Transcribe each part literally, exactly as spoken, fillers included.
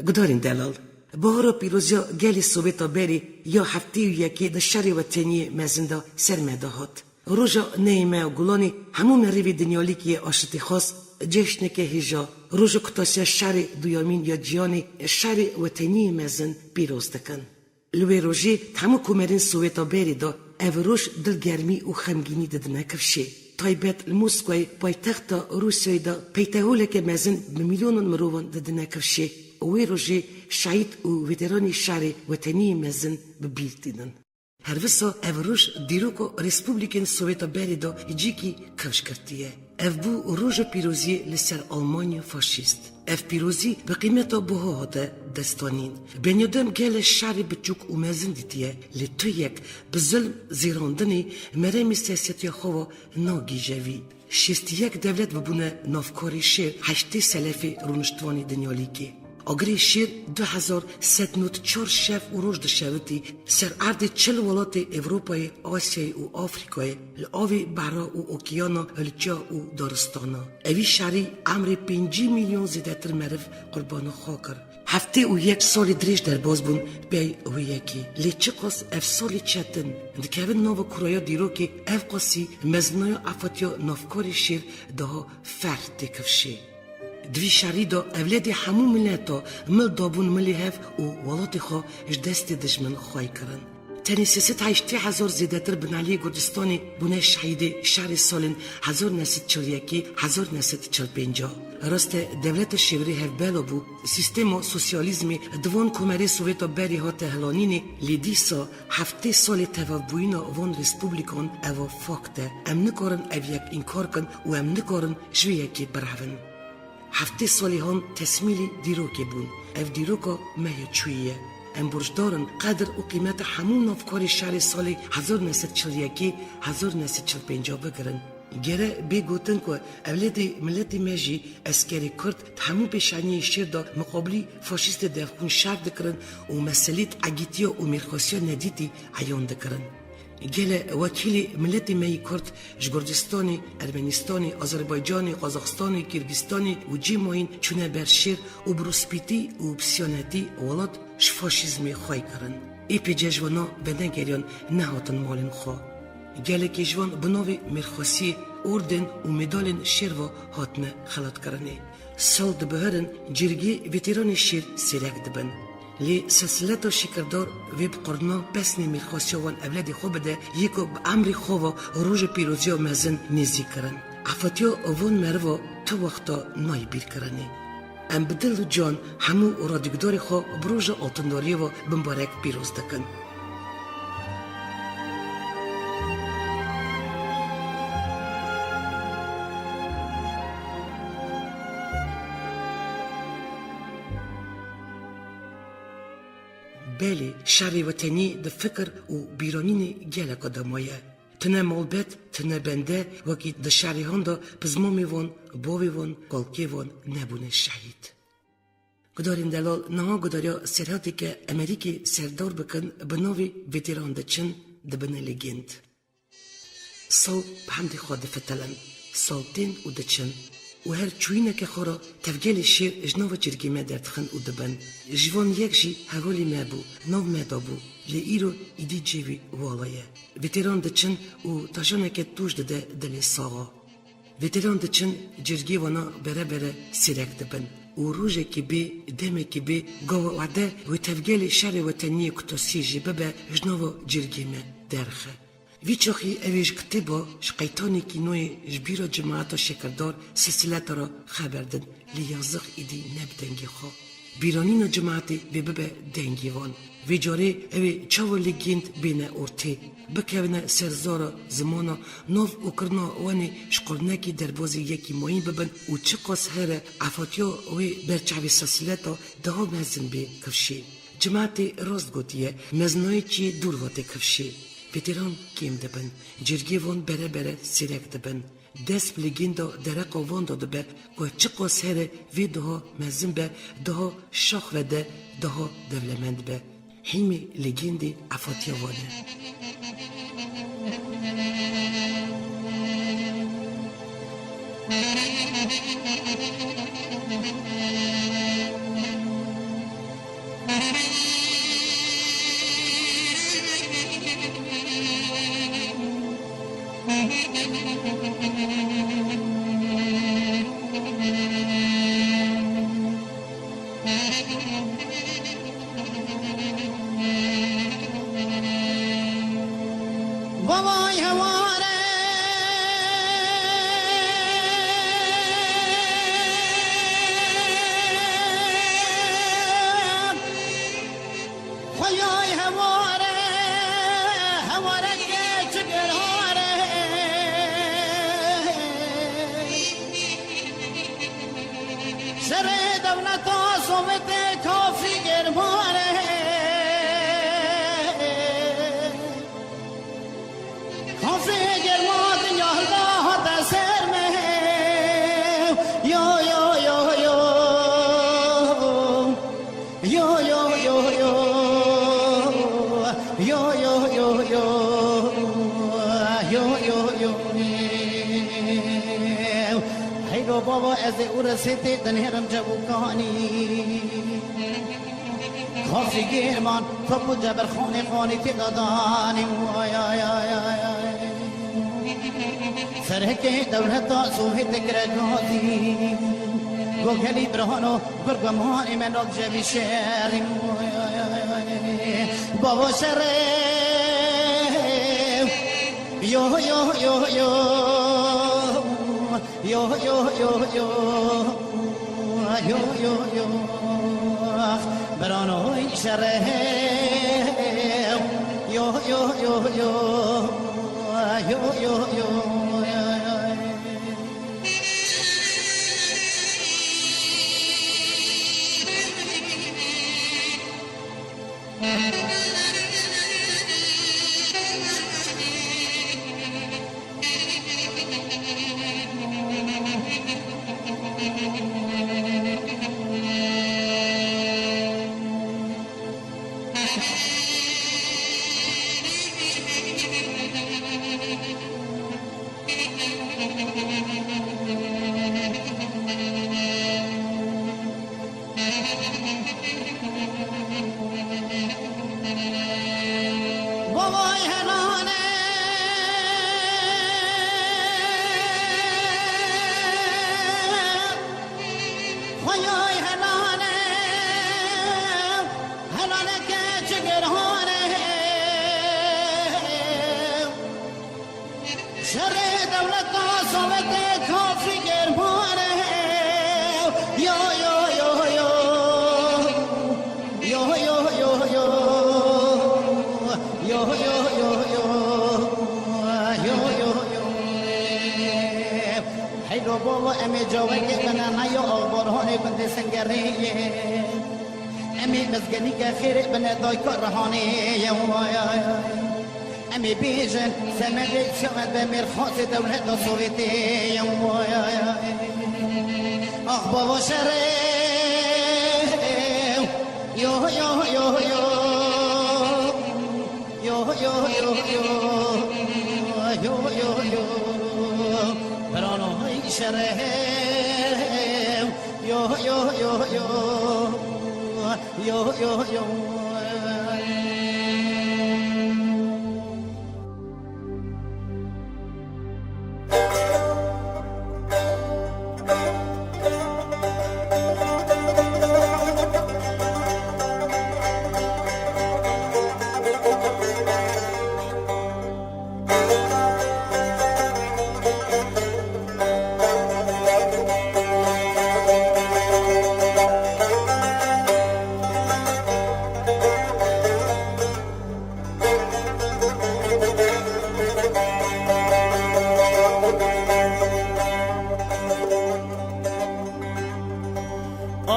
Gudarên delal, bahara pîroziya gelê Sowêta berê ya heftê û yekê di şerê weteniyê mezin de ser me de hat. Roja neyê me ya gulanê hemû merivê dinyalîkê yê aşitîxwaz, cejneke hêja, roja kutasiya şerê duyemîn ya cîhanê, şerê weteniyê mezin pîroz dikin. Li wê rojê di hemû komerên Sowêta berê de ev roj dilgermî û xemgînî didine kifşê. Taybet li Moskwayê, paytexta Rûsyayê de peyteholeke mezin bi milyonan mirovan didine kifşê û wê rojê şehîd û veteranê şerê weteniyê mezin bi bîr tînin. Her wisa ev roj dîroka Respublikên Sowêta berê de cîkî kifş girtiye. Ev bû roja pîroziyê li ser Almanya faşîst. Ev pîrozî bi qîmeta buha hate destanîn. Benyadem gelek şerê biçûk û mezin dîtiye, lê tu yek bi zilm zêrandinê meremê siyasetiya xwe ve nagihîje vî. Şêst û yek dewlet bibûne navkarê şêr, heştê selefê rûniştvanê dinyalîkê. Agirê şêr du hezar sed nod çar şev û roj dişewitî, ser erdê çil welatê Ewropayê, Asyayê û Afrîkayê, li avê behra û okeyana, li çiya û daristana. Evî şerî emrê pêncî milyon zêdetir meriv qurbana xwe kir. Heftê û yek salê dirêj derbas bûn pey wê yekê. Lê çiqas ev salê çetin dikevin nava kuraya dîrokê, ev qasî mezinaya efatiya navkarê şêr daha ferh tê kifşê. Di vî şerî de ewlêdê hemû mileta mil dabûn milê hev û welatê xwe ji destê dijmin xway kirin. Tenê sê sed heştê hezar zêdetir binaliyê Kurdistanê bûne şehîdê şerê salên hezar neh sed çil yekê, hezar neh sed çil pênca. Rast e, dewleta şêwirê hevbela bû, sîstema sosyalîzmê di van komerê Sowêta berê hate hilanînê, lê dîsa heftê salê tevabûyîna van respublikan eva fakt e. Em nikarin ev yek înkar kin û em nikarin ji vê yekê birevin. Heftê salî han tesmîlî dîrokê bûn. Ev dîroka me ya çûyî ye. Em borcdar in qedir û qîmeta hemû navkarê şerê salê hezar neh sed çil yekê, hezar neh sed çil pênca bigirin. Gere bê gotin ku ewlêdê miletê me jî, eskerê Kurd, di hemû pêşaniyê şêr de miqabilî faşîstê devxwîn şer dikirin û meselê di egîtiya û mêrxasiya nedîtî eyan dikirin. Gele wekîlê miletê me yî Kurd ji Kurdistanê, Ermenistanê, Azerbaycanê, Qazaxistanê, Kîrgistanê û cî mayîn çûne ber şêr û bi rûspîtî û bi siyanetî welat ji faşîzmê xway kirin. Ê pêce ji wana venegeriyan nehatin malên xwe. Gelekê ji wan bi navê mêrxasiyê, orden û medalên şêr ve hatine xelatkirinê. Sal dibihirin cîrgê veteranê şêr sêrek dibin. Lê silsileta şêkirdar vê bi qurna pesnê mêrxasiya wan ewledê xwe bide, yê ku bi emrê xwe ve roja pîroziya mezin nêzîk kirin. Efatiya van meriva tu wexta nayê bîrkirinê. Em bi dil û can hemû radyogudarê xwe bi roja altûndariyê ve bimbarek pîroz dikin. Belê, şerê wetenî di fikir û bîranînê geleka de maye. Tune malbet, tune bende, wekî di şerê han de pizmamê van, bavê van, kalkê van nebûne şehîd. Gudarên delal, niha gudariya Serhatê ke Emerîkê serdar bikin, bi navê Veteran diçin, dibine li gênd. Sal bi hemdê xwe difitilin, sal tên û diçin û her çûyîneke xwe re tevgelê şêr ji nava cîrgê me derdixin û dibin. Ji van yek jî hevalê me bû, nav me de bû, lê îro îdî cihê wî wala ye. Veteran diçin û tajaneke tûj dide dilê saxa. Veteran diçin, cîrgê wana bere bere sêrek dibin û rojekê bê, demekê bê, gava wade wê tevgelê şerê weteniyê kutasiyê jî bibe, ji nava cîrgê me derxe. Vî çaxî ew ê ji kitêba, ji qeytanekî nû yê ji bîra cemaeta şêkirdar, silsileta re xeber din, lê yazix îdî ne bi dengê xwe. Bîranîna cemaetê bê bibe dengê wan. Vê carê ew ê çawa li gênd bêne ortê, bikevine ser zara zimana, nav û kirina wan ê ji qurnekî derbazê yekî mayîn bibin û çiqas here efatiya wê berçavê silsileta daha mezin bê kifşê. Cemaetê rast gotiye, mezinayekî dûr ve tê kifşê. Veteran kêm dibin, cîrgê van bere bere sêrek dibin. Dest bi ligênda dereqa van de dibe ku çiqas here vê daha mezin be, daha şax vede, daha dewlemend be. Hîmê ligêndê efatiya van e. Bavay heware. Xweyay heware, heware keçik erhare. Şerê dewleta Sovyetê kafî germare. Kafê germa dinya hilda hate ser me. Yo, yo, yo, yo. Yo, yo, yo, yo. Yo, yo, yo, yo. Yo, yo, yo. Heylo baba, ez ê û resê tê dinêrim cebûkanî. Xafî Gêrman, top û cebirxanê xanî tê de danî. Ay, ay, ay, ay, ay. Serhekê dewleta Sovyetê kire gazî. Gogelî birhano, gurgumanê me nak jevî şerî. Ay, ay, ay, ay. Bava şerê. Yo, yo, yo, yo. Yo, yo, yo, yo. Yo, yo, yo. Biranoy şerê. Yo, yo, yo, yo. Yo, yo, yo. Bavay helane. Xweyay helane. Helane keçik erhane. Şerê dewleta Sovyetê kafî germane. Yo, yo, yo, yo. Yo, yo, yo, yo. Yo, yo, yo, yo. Yo, yo, yo. Heylo baba, em ê cawekê bine, ne yo axborhanê gundê Sengerê ye. Em ê mizgenîke xêrê bine dayka Rihanê ye. Em ê bêjin, semedê Îslamê be mêrxasê dewleta Sovyetê ye. Ax bava şerê. Yo, yo, yo, yo. Yo, yo, yo, yo. Yo, yo, yo. Birano hay şerê. Yo, yo, yo, yo. Yo, yo, yo.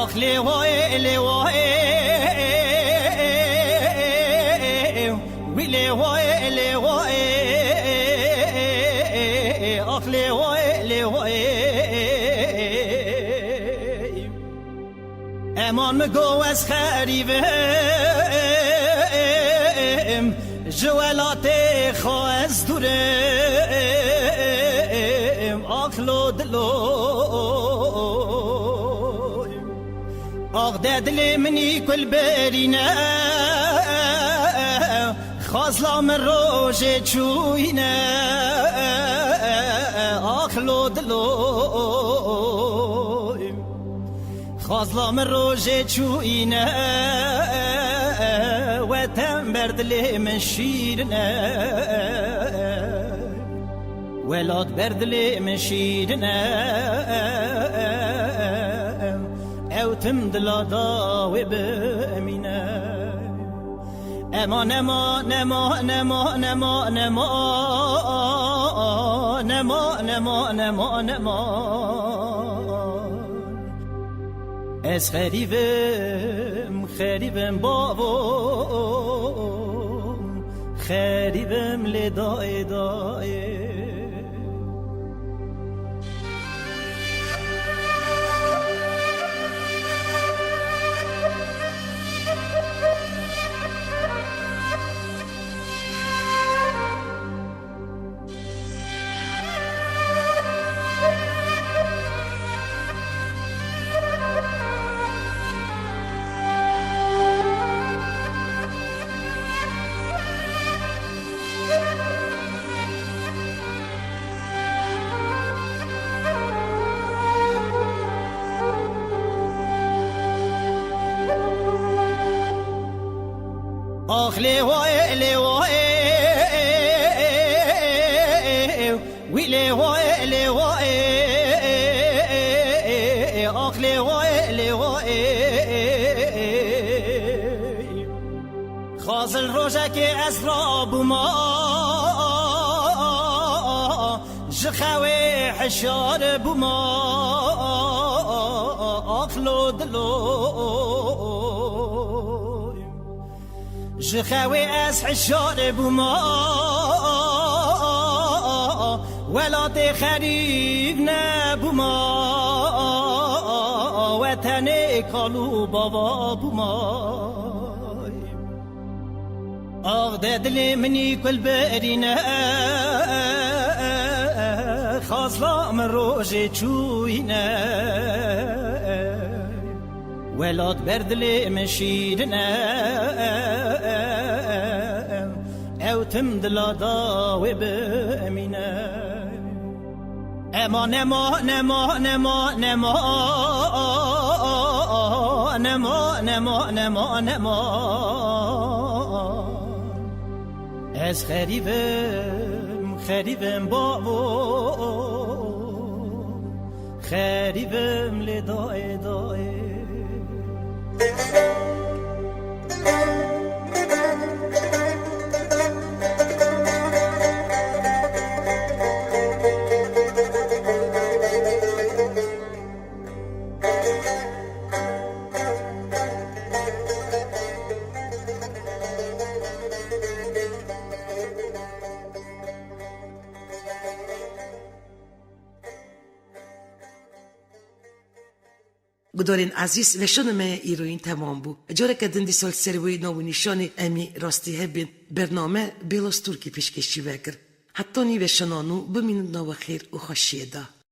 Ax lêwayê, lêwayê, wî lêwayê, lêwayê, ax lêwayê, lêwayê. Eman min got ez xerîb im, ji welatê xwe ez dûr im, ax lo dilo. Ax de dilê min î kul birîne, xazla min rojê çûyîne. Xazla min rojê çûyîne, weten ber dilê min şîrine. Welat ber dilê min şîrine, ew tim dila da wê bimîne. Ema nema, nema, nema, nema, nema, nema, nema, nema, nema. Ez xerîbim, xerîbim bavo, xerîbim lê dayê dayê. Ax lê wayê, lê wayê, wî lê wayê, lê wayê, ax lê wayê, lê wayê. Xazil rojekê ez rabûma, ji xewê hişyar bûma, ax lo dilo. Ji xewê ez hişyar bûma, welatê xerîb nebûma, wetenê kal û bava bûma. Ax de dilê minî kul birîne, xazla min rojê çûyîne. Welat ber dilê min şîrine, ew tim dila da wê bimîne. Ema nema, nema, nema, nema, nema, nema, nema, nema. Ez xerîbim, xerîbim bavo, xerîbim lê dayê dayê. Gudarên ezîz, weşana me ya îroyîn temam bû. Careke din dîsa li ser wê nav û nîşanê em ê rastî hebin. Bername Bêla Stûrkî pêşkêşî we kir. Hetanî weşana nû bimînin di nava xêr û xweşiyê de.